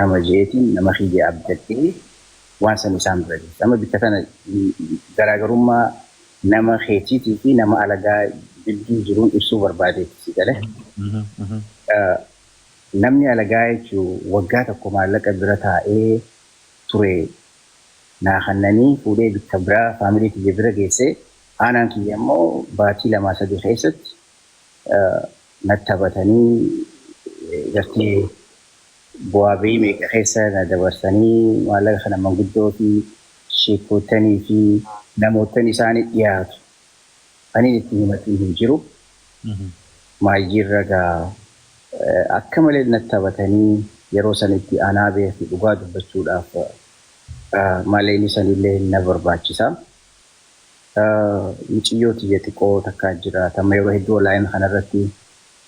Nama jeetiin nama kiyya abdadhee waan san isaan bira geesse. Amma bikka tana garaagarummaa nama keetiitii fi nama alagaa jidduu jiruun ibsuu barbaadeeti, si galee. Namni alagaa jechuun waggaa tokko maallaqa bira taa'ee ture naa kannanii fuudhee bikka biraa family kiyya bira geesse. Aanaan kiyya immoo baatii 2-3 keessatti natti taphatanii, gartee, bu'aa ba'ii meeqa keessa na dabarsanii, maallaqa kana manguddoo fi sheekotanii fi namoottan isaanii dhiyaatu aniin itti himatiin hin jiru. Maayyiirra gaa akka malee natti taphatanii, yeroo sanitti anaa beeku dhugaa dubbachuudhaaf maallaqni sanillee na barbaachisa. Muciyyoo tiyya xiqqoo takkaa jira. Tamma yeroo hedduu online kanarratti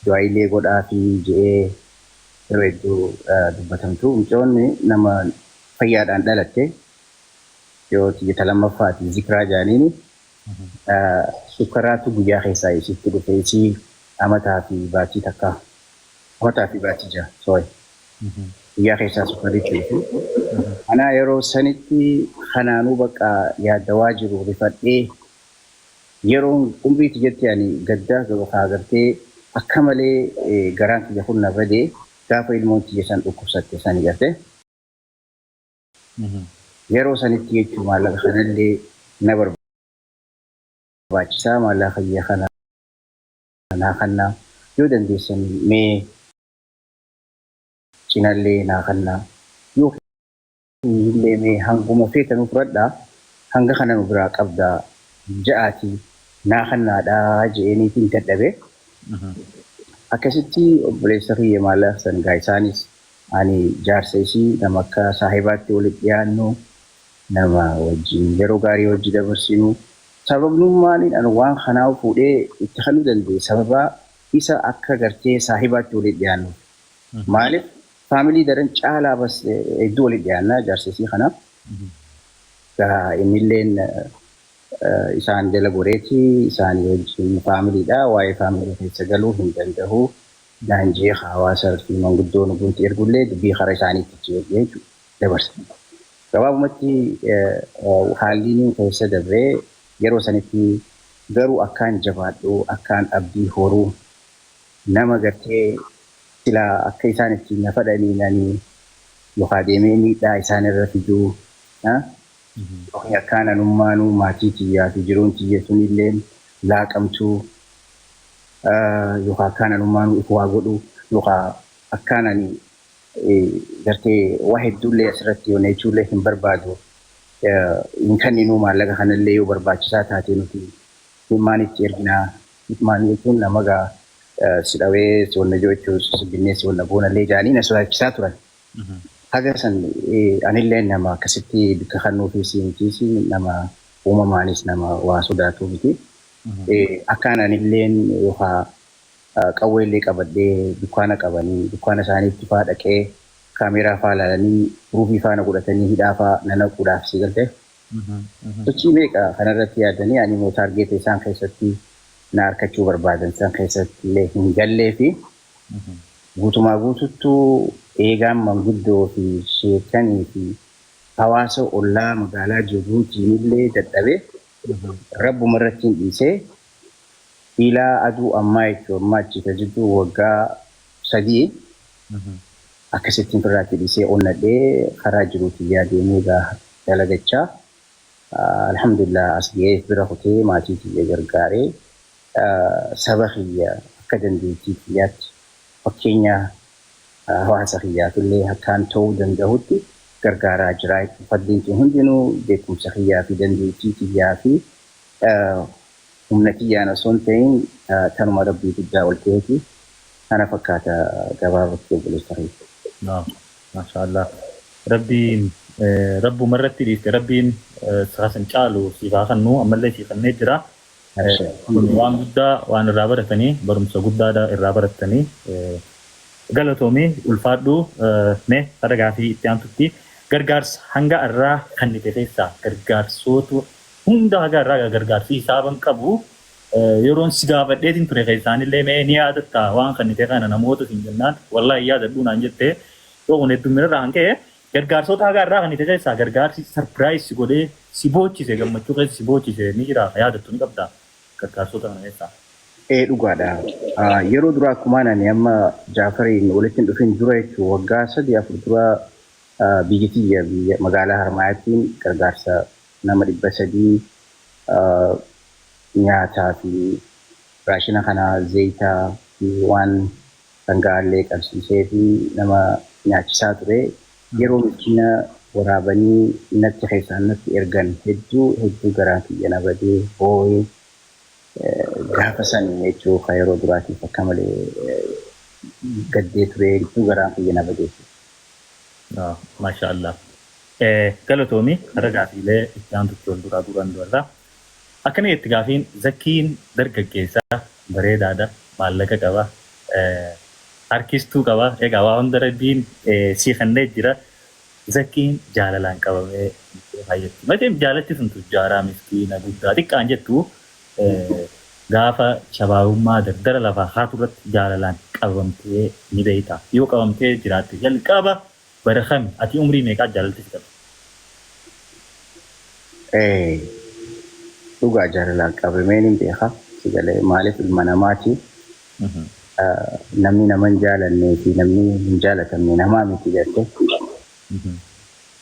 du'aayilee godhaa fi je'ee yeroo hedduu dubbatamtu. Mucayyoonni nama fayyaadhaan dhalatte, yoo tiyya ta lammaffaati, Zikraa jaaniini, sukkaraatu guyyaa keessaa isitti dhufe. Isii amataa fi baatii 1, amataa fi baatii 6, sorry, guyyaa keessaa sukkarritti dhufe. Anaa yeroo sanitti kanaanuu bakka yaaddawaa jiru rifadhee, yeroon umrii tiyyatti ani gadda yookaan agartee akka malee garaan kiyya kun na badee gaafa ilmoon tiyya san dhukkubsatte sani garte. Yeroo sanitti jechuun maallaqa kanallee na barbaachisaa, maallaqa kiyya kana naa kannaa yoo dandeessan, mee cinallee naa kannaa, yookiin illee mee hanguma feetanuu fudhadhaa, hanga kana nu biraa qabdaa ja'aati naa kannaadhaa je'eeniitiin dadhabe. Akkasitti obboleessa kiyya maallaqa san gaa isaanis ani jaarsa isii nama akka saahibaatti walitti dhiyaannu, nama wajjin yeroo gaarii wajji dabarsinu. Sababnummaan ani waan kanaa fuudhee itti kennuu danda'e sababa isa akka gartee saahibaatti walitti dhiyaannu. Maaliif, family daran caalaa bas hedduu walitti dhiyaannaa jaarsa isii kana. Gaa innilleen isaan jala goreeti isaanii wajjin familydha, waa'ee family keessa galuu hin danda'u. Daanjee hawaasa fi manguddoo nuguutti ergullee dubbii karaa isaaniitti achi ergee jechuudha dabarsa. Gabaabumatti haalli inni keessa dabree yeroo sanitti garuu akkaan jabaadhu, akkaan abdii horuu, nama gartee silaa akka isaan ittiin na fadhaniin ani yookaan deemee miidhaa isaan irra fiduu yookiin akkaan anummaanuu maatii tiyyaa fi jiruun tiyya sunillee laaqamtuu yookaan akkaan anummaanuu if waa godhu yookaan akkaan ani gartee waa hedduullee asirratti yoo jechuullee hin barbaadu, hin kenninuu, maallaqa kanallee yoo barbaachisaa taate nuti himmaan itti erginaa. Himmaan jechuun nama gaa si dhawee si wanna jechuu si binnee si wanna goonallee jaanii na sodaachisaa turan. Haga san anillee nama akkasitti bikka kennuufis mitiis, nama uumamaanis nama waa sodaatuu miti. Akkaan anilleen yookaan qawweellee qabadhee dukkaana qabanii dukkaana isaaniitti faa dhaqee kaameeraa faa ilaalanii ruufii faana godhatanii hidhaa faa na naquudhaaf, si galtee. Sochii meeqa kanarratti yaadanii ani immoo target isaan keessatti na harkachuu barbaadan san keessatti illee hin gallee fi guutumaa guututtuu eegaan manguddoo fi sheekanii fi hawaasa ollaa magaalaa jiruutiin illee dadhabee rabbuma irratti hin dhiisee ilaa aduu ammaa jechuun ammaa achi jidduu waggaa 3 akkasittiin ofirraatti dhiisee onnadhee karaa jiruutiin yaadee gaa dalagachaa, alhamdulillah, as ga'ee bira kutee maatii kiyya gargaaree, saba kiyya akka dandeettii kiyyaatti fakkeenya hawaasa kiyyaafillee akkaan ta'uu danda'utti gargaaraa jira. Fadliin tun hundinuu beekumsa kiyyaa fi dandeettii kiyyaa fi humna kiyyaan osoo hin ta'in tanuma rabbii guddaa ol ta'eeti. Kana fakkaata gabaabatti, obboleessa kiyya. Maashaallah. Rabbiin rabbuma irratti dhiiste, Rabbiin san caalu siif haa kennu, ammallee siif kennee jira. Kun waan guddaa waan irraa baratanii, barumsa guddaadha irraa baratanii. Galatoomii, ulfaadhu. Mee gara gaafii itti aantutti, gargaarsa hanga irraa kennite keessaa gargaarsoota hunda haga irraa gargaarsi hisaaban qabu yeroon si gaafadheetiin ture keessaanillee mee ni yaadatta waan kennite kana namoota siin jennaan, "Wallaahi yaadadhu," naan jette. Kun heddummina irraa kan ka'e gargaarsota hagaa irraa kan itti keessaa gargaarsi surprise si godhee si boochise, gammachuu keessa si boochise ni jira, yaadattu ni qabda gargaarsota kana keessaa. Ee, dhugaadha. Yeroo duraa akkumaan ani amma Jaafariin walitti hin dhufin dura jechuun waggaa 3-4 dura biyya tiyya, biyya magaalaa Harmaayaattiin gargaarsa nama 300 nyaataa fi raashina kana, zayitaa fi waan dhanga'aallee qabsiisee fi nama nyaachisaa ture. Yeroo miskiina waraabanii natti keessaan natti ergan hedduu hedduu garaan kiyya na badee boo'ee. Gaafa san jechuu ka yeroo duraatiif akka malee gaddee ture, hedduu garaan kiyya na badee. Maasha Allah. Galatoomi, har'a gaafiilee itti aantutti wal duraa duubaan dubarra. Akkana itti gaafiin: Zakkiin dargaggeessaa bareedaadha, maallaqa qaba, harkistuu qaba. Egaa waa hunda Rabbiin sii kennee jira. Zakkiin jaalalaan qabamee fayyatti. Mateen jaalatti sun tujjaaraa, miskiina, guddaa xiqqaan jettu, gaafa shabaabummaa dardara lafaa haatu irratti jaalalaan qabamtee ni beekta. Yoo qabamtee jiraatte, jalqaba bara kami, ati umrii meeqaa jaalalti si qabe? Dhugaa jaalalaan qabamee ni beeka. Sigalee maaliif, ilma namaati. Namni nama hin jaalannee fi namni hin jaalatamne namaa miti jette.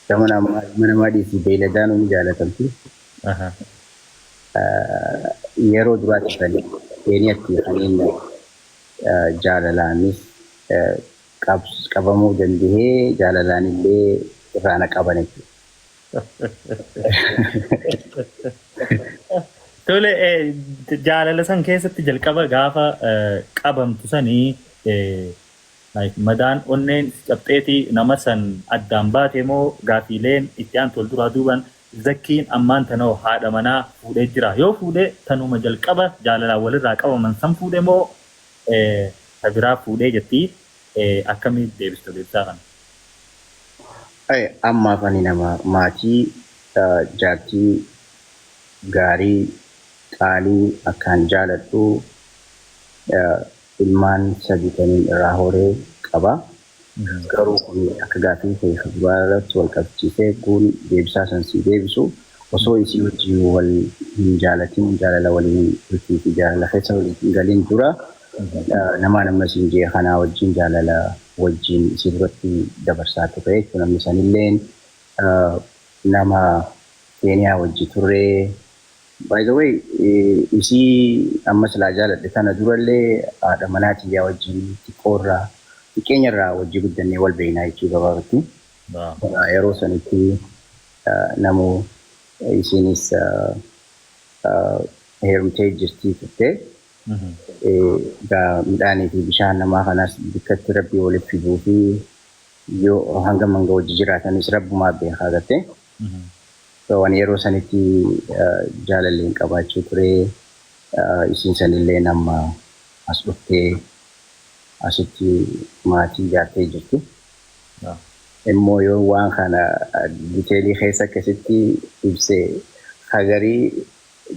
Gama namaa, ilma namaa dhiisii beeyladaan ni jaalatamti. Yeroo duraatti kan Keeniyatti kanneen jaalalaanis qabamuu danda'ee, jaalalaan illee irraa na qaban jechuudha. Tole, jaalala san keessatti jalqaba gaafa qabamtu sanii madaan onneen cabxeetii nama san addaan baate moo? Gaafiileen itti aantu wal duraa duuban: Zakkiin ammaan tanoo haadha manaa fuudhee jira. Yoo fuudhee, tanuma jalqaba jaalalaan walirraa qabaman san fuudhe moo ta biraa fuudhee jettii? Akkamii deebistu deebisaa kana? Ammaaf ani nama maatii, jaartii gaarii qaalii akkaan jaaladhu, ilmaan sadi kaniin irraa horee qaba. Garuu kun akka gaafii kee duraa irratti wal qabsiisee guun deebisaa san sii deebisu, osoo isii wajjin wal hin jaalatin, jaalala waliin bultii fi jaalala keessa waliin hin galin dura, namaan amma isin jee kanaa wajjin jaalala wajjin isii duratti dabarsaa ture jechuudha. Namni sanilleen nama Keeniyaa wajji turre. By the way, isii amma silaa jaaladhe tana durallee haadha manaa tiyyaa wajjin xiqqoorraa, xiqqeenyarraa wajji guddannee wal beeknaa jechuu gabaabatti. Yeroo sanitti namu isiinis heerumtee jirtii turte. Midhaanii fi bishaan namaa kanas bikkatti Rabbii walitti fiduu fi yoo hanga hanga wajji jiraatanis Rabbumaa beekaa gartee. Waan yeroo sanitti jaalalleen qabaachuu ture. Isiin sanillee nama as dhuftee asitti maatii ijaartee jirti. Immoo yoo waan kana detail keessa akkasitti ibsee, hagarii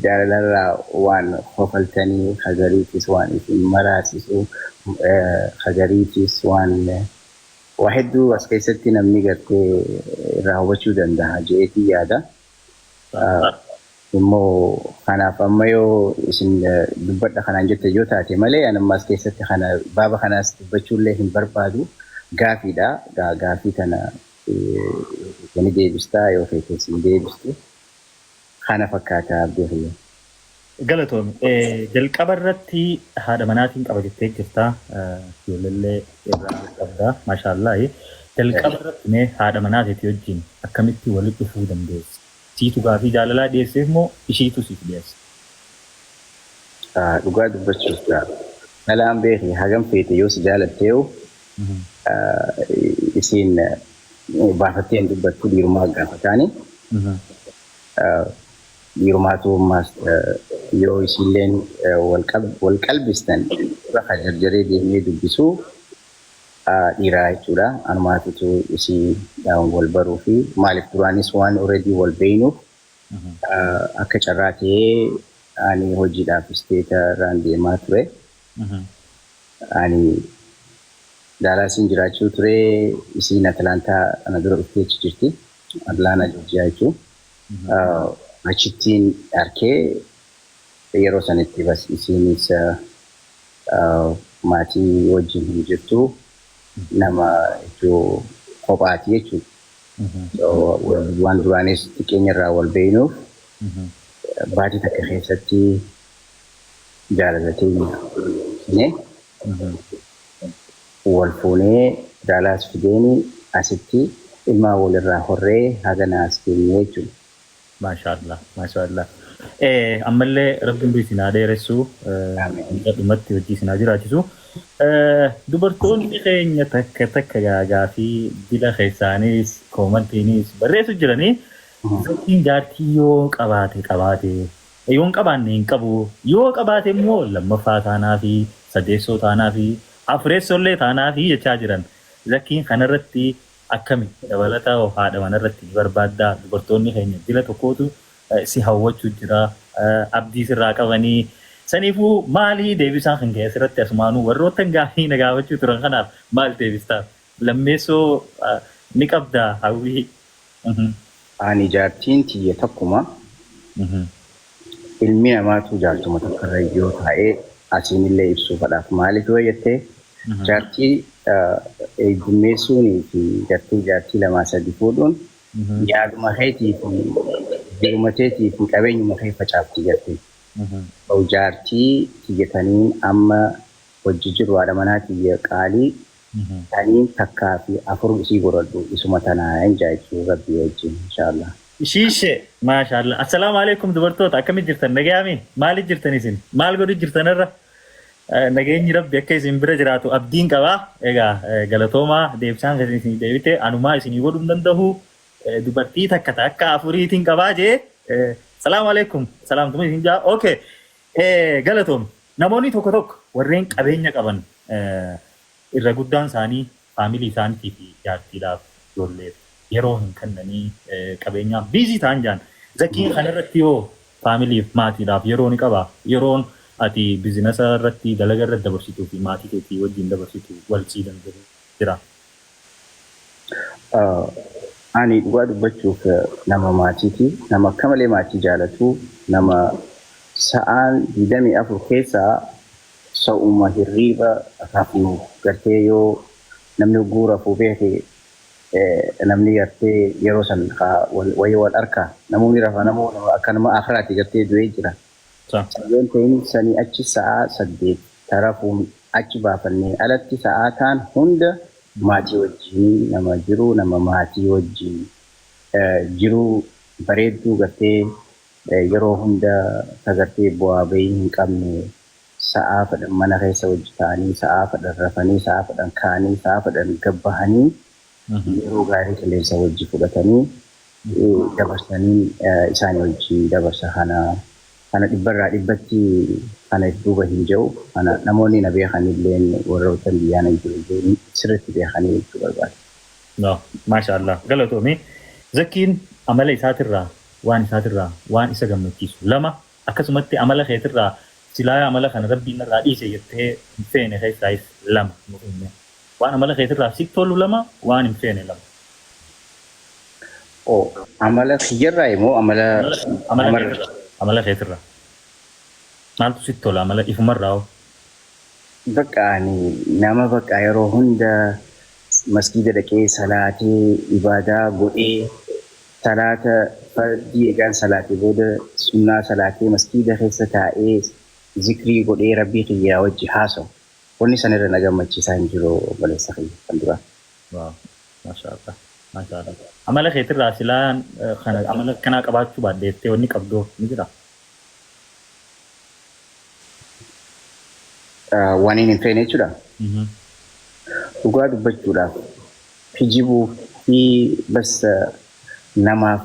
jaalalarraa waan kofaltanii, hagariitis waan isin maraasisu, hagariitis waan waa hedduu as keessatti namni gartee irraa hubachuu danda'a jeetii yaada. Immoo kanaaf amma yoo isin dubbadha kanaan jette yoo taate malee, ani amma as keessatti kana baaba kanaas dubbachuullee hin barbaadu. Gaafiidha. Gaafii kana ni deebistaa, yoo feetes hin deebistu. Kana fakkaata, abdii kiyya. Galatoomi. Jalqaba irratti haadha manaatiin qaba jettee jirta. Ijoolleellee irraa qabda. Maashaallahi. Jalqaba irratti mee haadha manaateetii wajjin akkamitti walitti dhufuu dandeesse? Siitu gaafii jaalalaa dhiyeesseef moo ishiitu siif dhiyeesse? Dhugaa dubbachuuf, dhalaan beeki hagam feete yoo si jaalatteeyu isiin baafattee hin dubbattu, dhiirumaa gaafataani. Dhiirumaatu ammaas yoo isiilleen wal qalbistan dura kan jarjaree deemee dubbisu dhiiraa jechuudha. Anumaatutu isii wal baruu fi maaliif duraanis waan already wal beeynuuf, akka carraa ta'ee ani hojiidhaaf state irraan deemaa ture. Ani Daalaasiin jiraachuu ture, isiin Atlaantaa kana dura dhuftee achi jirti. Atlaantaa Joorjiyaa jechuun. Achittiin arkee yeroo sanitti bas isiinis maatii wajjin hin jirtu, nama jechuu kophaati jechuudha. Waan duraanis xiqqeenya irraa wal beeynuuf baatii takka keessatti jaalalatee wal fuunee Daalaas fideeni asitti ilmaan walirraa horree haga as geenye jechuudha. Maashaallah, maashaallah. Ammallee Rabbiin umrii isin haa dheeressu, dhumatti hojii isin haa jiraachisu. Dubartoonni keenya takka takka gaagaa fi dila keessaanis commentiinis barreessu jiranii, Zakiin jaartii yoo qabaate qabaate, yoo hin qabaanne hin qabu, yoo qabaate immoo lammaffaa taanaa fi sadeessoo taanaa fi afureessoollee taanaa fi jechaa jiran. Zakiin kanarratti akkami? Dabalataa haadha manarratti ni barbaaddaa? Dubartoonni keenya dila tokkootu si hawwachuu jira, abdii sirraa qabanii. Saniifuu maalii deebisaan kan ka'e asirratti? Asumaanuu warroottan gaafii na gaafachuu turan kanaaf maal deebistaa? Lammeessoo ni qabdaa hawwii? Ani jaartiin tiyya tokkuma. Ilmi namaatu jaartuma tokkorra yoo taa'ee asiinillee ibsuu fadhaaf, maaliif yoo jettee, jaartii heddummeessuunii fi gartee jaartii lamaa sadi fuudhuun yaaduma keetii fi jiruma teetii fi qabeenyuma kee facaafti gartee. Jaartii tiyyataniin amma hojii jiru, haadha manaa tiyya qaalii taniin takkaa fi afur isii godhadhu, isuma tanaa hin jechuu Rabbii wajjin, inshaallah. Shiishe, maashaallah. Assalaamu alaikum dubartoota, akkamitti jirtan? Nagayaami? Maaliif jirtan isin? Maal godhu jirtan irra? Nageenyi Rabbi akka isin bira jiraatu abdiin qabaa. Egaa galatoomaa, deebisaan kan isin deebite anumaa isinii godhuu hin danda'u. Dubartii takka takka afuriitiin qabaa jee. Salaamu alaikum. Salaamtuma isin jaa. Okay. Galatoom. Namoonni tokko tokko warreen qabeenya qaban irra guddaan isaanii family isaaniitii fi jaartiidhaaf ijoolleef yeroo hin kennanii, qabeenyaaf busy ta'an jaan. Zakiin kanarratti yoo familyf maatiidhaaf yeroo ni qabaa? Yeroon ati business irratti, dalaga irratti dabarsituu fi maatii keetii wajjin dabarsitu wal sii danda'u jira? Ani dhugaa dubbachuuf nama maatiiti. Nama akka malee maatii jaalatu. Nama sa'aan 24 keessaa sa'uma hirriiba rafnu gartee, yoo namni hogguu rafuu beeke, namni gartee yeroo san wayii wal arkaa, namoonni rafa, namoonni akka nama akiraati gartee du'ee jira. Yoon ta'in sanii achi sa'aa 8 tarafuun achi baafannee alatti sa'aa taan hunda maatii wajjin nama jiru, nama maatii wajjin jiru bareedduu gartee yeroo hunda sagartee bu'aa bahii hin qabne, sa'aa fedhan mana keessa wajji ta'anii, sa'aa fedhan rafanii, sa'aa fedhan ka'anii, sa'aa fedhan gabbahanii, yeroo gaarii qilleensa wajji fudhatanii dabarsanii isaanii wajjin dabarsa. Kana dhibbarraa dhibbatti kana duuba hin jiru. Kana namoonni na beekan illeen, warroota biyyaana jiru illeen sirriitti beekanii jechuu barbaada. No, maashaallah, galatoomi. Zakiin amala isaatirraa, waan isaatirraa waan isa gammachiisu lama, akkasumatti amala keetirraa silaa amala kana Rabbiin irraa dhiise jettee hin feene keessaayis lama nuuf himi. Waan amala keetirraa si tolu lama, waan hin feene lama. Oh, amala kiyyarraa immoo amala Amala keetirraa. Amala keetirraa. Maaltu sitti tola amala ifumarraa hoo? Bakka ani nama bakka yeroo hunda masgiida dhaqee salaatee ibaadaa godhee, salaata fardii egaan salaatee booda sunnaa salaatee masgiida keessa taa'ee zikrii godhee Rabbii kiyyaa wajji haasawu. Wanni sanirra na gammachiisaa hin jiru, obboleessa kiyya kan duraa. Wow. Maashaallah. Maashaallah. Amala keetirraa silaan kana amala kanaa qabaachuu baadheettee wanni qabdoo ni jira? Waan hin feene jechuudha. Dhugaa dubbachuudhaaf kijibuu fi bas namaaf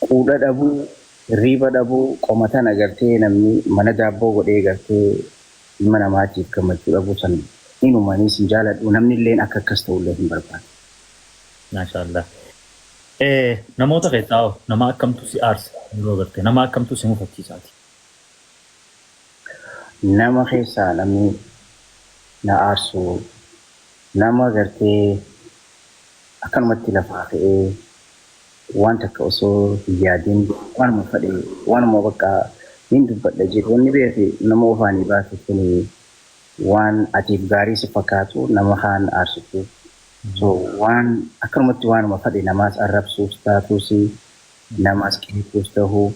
quudha dhabuu, hirriiba dhabuu, qomatan agartee namni mana daabboo godhee gartee ilma namaatiif gammachuu dhabuu san inumaniis hin jaaladhu, namni illeen akka akkas ta'ullee hin barbaadu. Maashaallah. Namoota keessaa hoo nama akkamtu si aarsa yeroo agarte? Nama akkamtu si mufachiisaati? Nama keessaa namni na aarsu Nama gartee akkanumatti lafaa ka'ee waan takka osoo hin yaadin waanuma fedhe, waanuma bakka hin dubbadha jedhu, wanni beeku nama ofaanii baase suni waan atiif gaarii si fakkaatu nama kaan aarsitu. So waan akkanumatti waanuma fedhe namaas arrabsuus taatus, namaas qeequus ta'uu,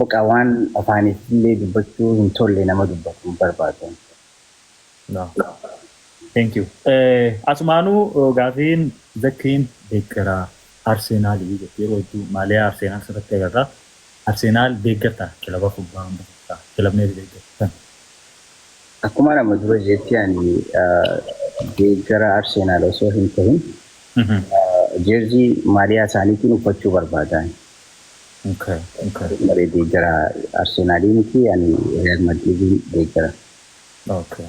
bakka waan afaaniif illee dubbachuu hin tolle nama dubbatu hin barbaadu. No. Thank you. Asumaanuu gaafiin Zakkiin deeggaraa Arseenaalii jettee yeroo hedduu maaliyaa Arseenaal sirratti agarra. Arseenaal deeggarta, kilaba kubbaa hunda kilabni deeggartan? Akkuma nama dura jetti, ani deeggara Arseenaal osoo hin ta'in jeerzii maaliyaa isaaniitiin uffachuu barbaadan. Malee deeggara Arseenaalii miti, ani Real Madridiin deeggara. Okay.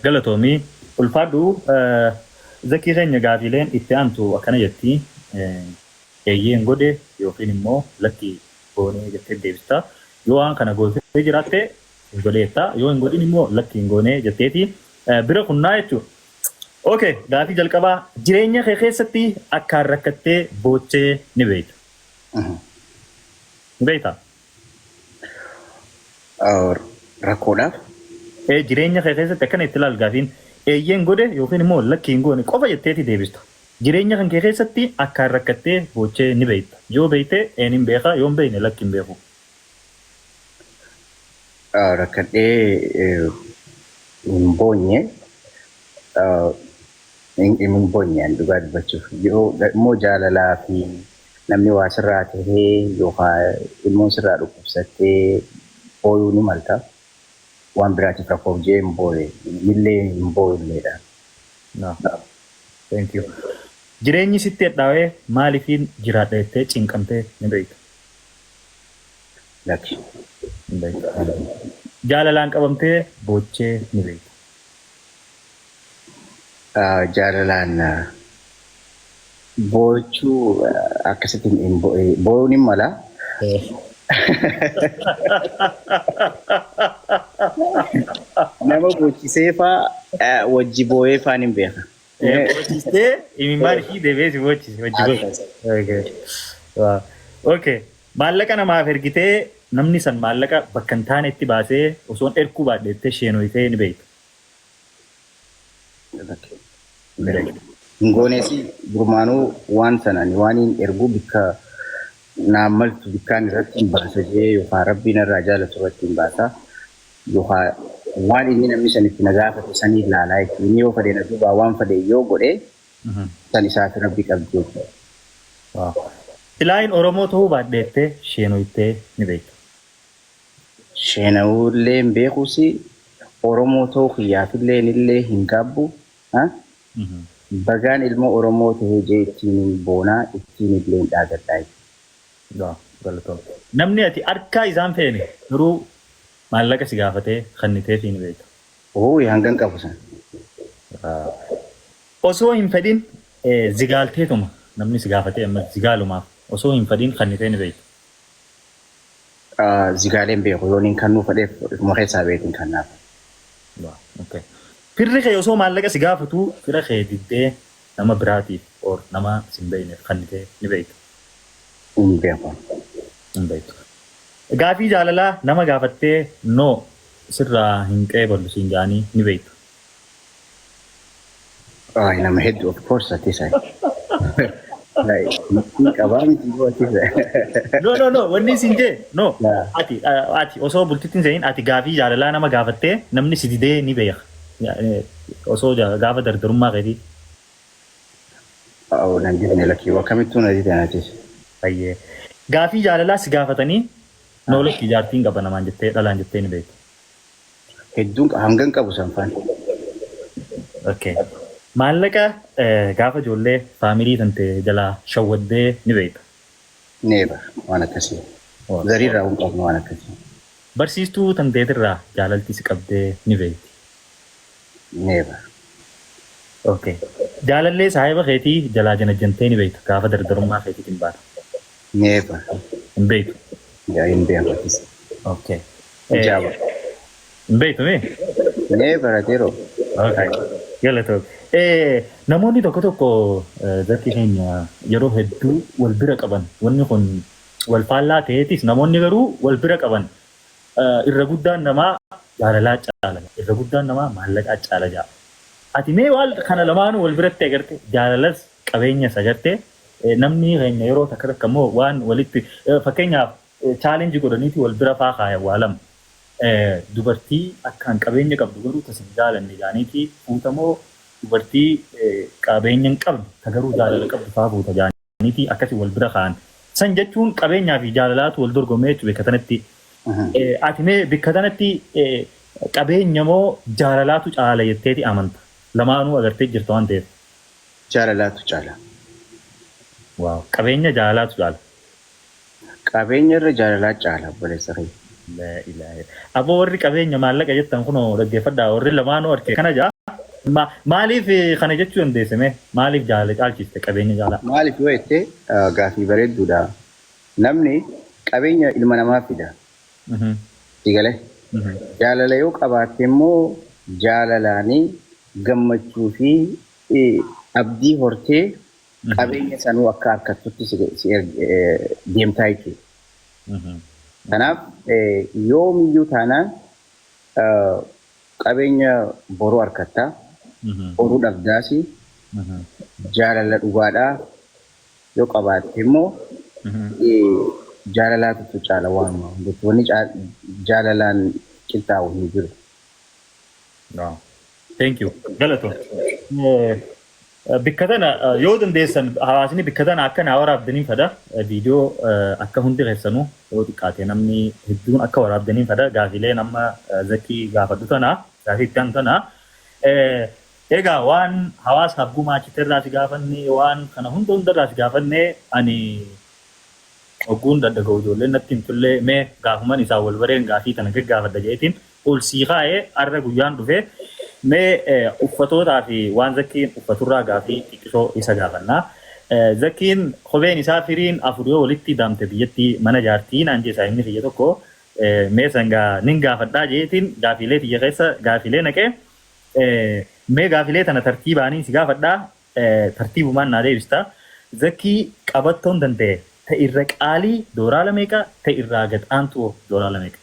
Galatoomii, ulfaadhu Zakii keenya. Gaafiileen itti aantu akkana jetti: eeyyeen godhe yookiin immoo lakki goonee jettee deebista. Yoo waan kana gootee jiraatte hin godheetta, yoo hin godhin immoo lakki hin goonee jetteeti bira kunnaa jechuudha. Okay, gaafii jalqabaa: jireenya kee keessatti akkaan rakkattee boochee ni beekta? Ni beektaa? Rakkoodhaaf? Jireenya kee keessatti akkana itti ilaal, gaafiin eeyyeen godhe yookiin immoo lakki hin goone qofa jetteeti deebista. Jireenya kan kee keessatti akkaan rakkattee boochee ni beekta? Yoo beekte een hin beeka, yoo hin beekne lakki hin beeku. Rakkadhee hin boonye, hin boonye ani dhugaa dubbachuuf. Yoo immoo jaalalaa fi namni waa sirraa tahee yookaan ilmoon sirraa dhukkubsattee booyuu ni malta. Waan biraatiif rakkoof jee hin booye, illee hin booyulleedha. No. Thank you. Jireenyi sitti hadhaawee maaliifiin jiraadha jettee cinqamtee ni beekta? Lakki. Hin beektu. Jaalalaan qabamtee boochee ni beekta? Jaalalaan boochuu akkasitti boo'uun hin mala. Nama boochisee faa wajji boo'ee faan hin beeka. Boochisee imimmaan ishii deebi'ee si boochise wajji boo'e. Okay. Maallaqa namaaf ergitee namni san maallaqa bakka hin taanetti baasee osoon erguu baadheettee sheenoyitee ni beekta? Hin gooneesi gurmaanuu waan sana ani waan hin erguu bikka naan maltu bikkaan irratti hin baasa jee yookaan rabbiin irraa jaalatu irratti hin baasa yookaan waan inni namni san itti na gaafate sanii ilaalaa jechuudha. Inni yoo fedhe na duubaa waan fedhe yoo godhe san isaaf rabbi qabdi jechuudha. Silaayin Oromoo ta'uu baadheettee sheenoyitee ni beekta? Sheenawullee hin beekuus, Oromoo ta'uu kiyyaafillee illee hin gaabbu. Bagaan ilma Oromoo ta'ee jee ittiin hin boonaa, ittiin illee hin dhaadadhaa. Namni ati harkaa isaan feene garuu maallaqa si gaafatee kenniteefii ni beekta? Oo, hangan qabu san. Osoo hin fedhin zigaalteetuma namni si gaafatee amma zigaalumaaf osoo hin fedhin kennitee ni beekta? Zigaaleen beeku, yoon hin kannuu fedheef ifuma keessaa beekin kannaaf. Firri kee osoo maallaqa si gaafatu fira kee diddee nama biraatiif or nama si hin beekneef kennitee ni beekta? Hin beeku. Hin beektu. Gaafii jaalalaa nama gaafattee no sirraa hin qeeballu siin jedhanii ni beekta? Ay, nama hedduu, of course, ati isa. Hin qabaa miti yoo ati isa. No, no, no, wanni isin jee no, ati osoo bultitti hin seenin ati gaafii jaalalaa nama gaafattee namni si didee ni beeka. Osoo gaafa dardarummaa keetii. Oh, nan didne, lakkii, akkamittuu na dide atis. Bayyee. Gaafii jaalalaa si gaafatanii no lakkii jaartiin qaba namaan jettee, dhalaan jettee ni beekta? Hedduun, hangan qabu san faan. Okay. Maallaqa gaafa ijoollee family tante jalaa shawwaddee ni beekta? Never, waan akkasii. Zariirraa hin qabnu waan akkasii. Barsiistuu tanteetirraa jaalalti si qabdee ni beekti? Never. Okay. Jaalallee saahiba keetii jalaa janajjantee ni beekta gaafa dardarummaa keetiitiin baata? Never. Hin beektu? Yaa, hin beeku atis. Okay. Jaaba. Hin beektu mee? Never, ateeroo. Okay. Galatoom. Namoonni tokko tokko, zakki keenya, yeroo hedduu wal bira qaban, wanni kun wal faallaa ta'eetis, namoonni garuu wal bira qaban, irra guddaan namaa jaalalaa caala, irra guddaan namaa maallaqaa caala jaa. Ati mee waan kana lamaanuu wal biratti agarte, jaalalas qabeenyas agarte, namni keenya yeroo takka takka immoo waan walitti, fakkeenyaaf, challenge godhaniiti wal bira faa kaayan waa lama. Dubartii akkaan qabeenya qabdu garuu tasin jaalanne jaaniiti fuutamoo, dubartii qabeenya hin qabne ta garuu jaalala qabdu faa fuuta jaaniiti akkasii wal bira kaayan. San jechuun qabeenyaa fi jaalalaatu wal dorgomee jechuudha bakka tanatti. Ati mee bakka tanatti qabeenya moo jaalalaatu caala jetteeti amanta? Lamaanuu agartee jirta waan ta'eef. Jaalalaatu caala. Wow. Qabeenya jaalalaatu caala. Qabeenya irra jaalalaa caala, obboleessa kiyya. Laa ilaaha. Aboo, warri qabeenya maallaqa jettan kunoo dhaggeeffadhaa, warri lamaanuu arge kana jaa. Maaliif kana jechuu dandeesse mee? Maaliif jaalala caalchiste qabeenya jaalaa? Maaliif yoo jette, gaafii bareedduudha. Namni qabeenya ilma namaa fida. Si galee? Jaalala yoo qabaatte immoo jaalalaanii gammachuu fi abdii hortee qabeenya sanuu akka harkattutti si deemtaa jechuudha. Kanaaf yoomiyyuu taanaan qabeenya boruu harkattaa, boruu dhabdaasi, jaalala dhugaadhaa yoo qabaatte immoo jaalalaatu caala waanuma hundatti. Wanni jaalalaan qixxaa'u hin jiru. No. Thank you. Galatoon. Bikka tana yoo dandeessan, hawaasni bikka tana akka naa waraabdaniin fada. Viidiyoo akka hundi keessanuu, yoo xiqqaate namni hedduun akka waraabdaniin fada. Gaafileen amma Zakii gaafadhu tana, gaafii itti aanu tana. Egaa waan hawaasaaf gumaachite irraa si gaafanne, waan kana hunda hundarraa si gaafanne. Ani ogguun daddaga'u ijoolleen natti himtullee, mee gaafuman isaan wal bareen gaafii tana gaggaafadha jedheetiin ol sii kaa'ee har'a guyyaan dhufe. Mee uffatootaa fi waan Zakkiin uffaturraa gaafii xiqqisoo isa gaafannaa. Zakkiin kopheen isaa firiin afur yoo walitti daamte biyyatti mana jaartii naan jee saahibni kiyya tokko. Mee sangaa nin gaafadhaa jeetiin gaafiilee tiyya keessa gaafiilee naqee, mee gaafiilee tana tartiibaanii si gaafadhaa, tartiibumaan naa deebista. Zakkii, qabattoon danda'e ta irra qaalii dooraala meeqa, ta irraa gad aantu dooraala meeqa?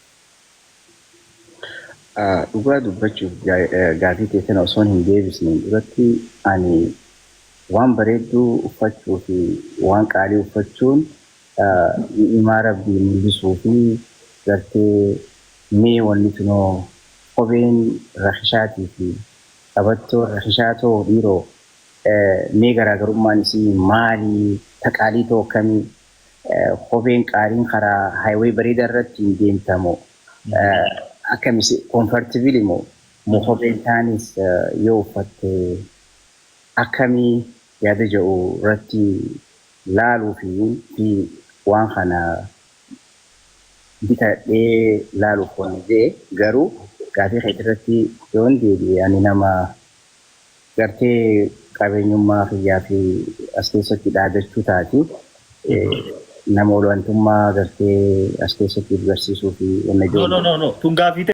Dhugaa dubbachuuf, gaafii kee kana osoo hin deebisneen duratti, ani waan bareedduu uffachuu fi waan qaalii uffachuun ni'imaa Rabbii mul'isuu fi gartee mee wanni tunoo kopheen rakishaatii fi qabattoon rakishaa too dhiiroo, mee garaagarummaan isii maalii, ta qaalii too akkamii, kopheen qaaliin karaa highway bareedaa irratti hin deemtamoo, akkamis comfortable moo kopheen taanis yoo uffatte akkamii yaada jedhu irratti laaluu fi waan kana bitadhee laaluuf waan jedhe. Garuu gaafii keetii irratti yoon deebi'e, ani nama gartee qabeenyummaa kiyyaa fi as keessatti dhaadachuu taati. Nama olaantummaa gartee as keessatti barsiisuu fi wanna No, no, no, no. Tun gaafii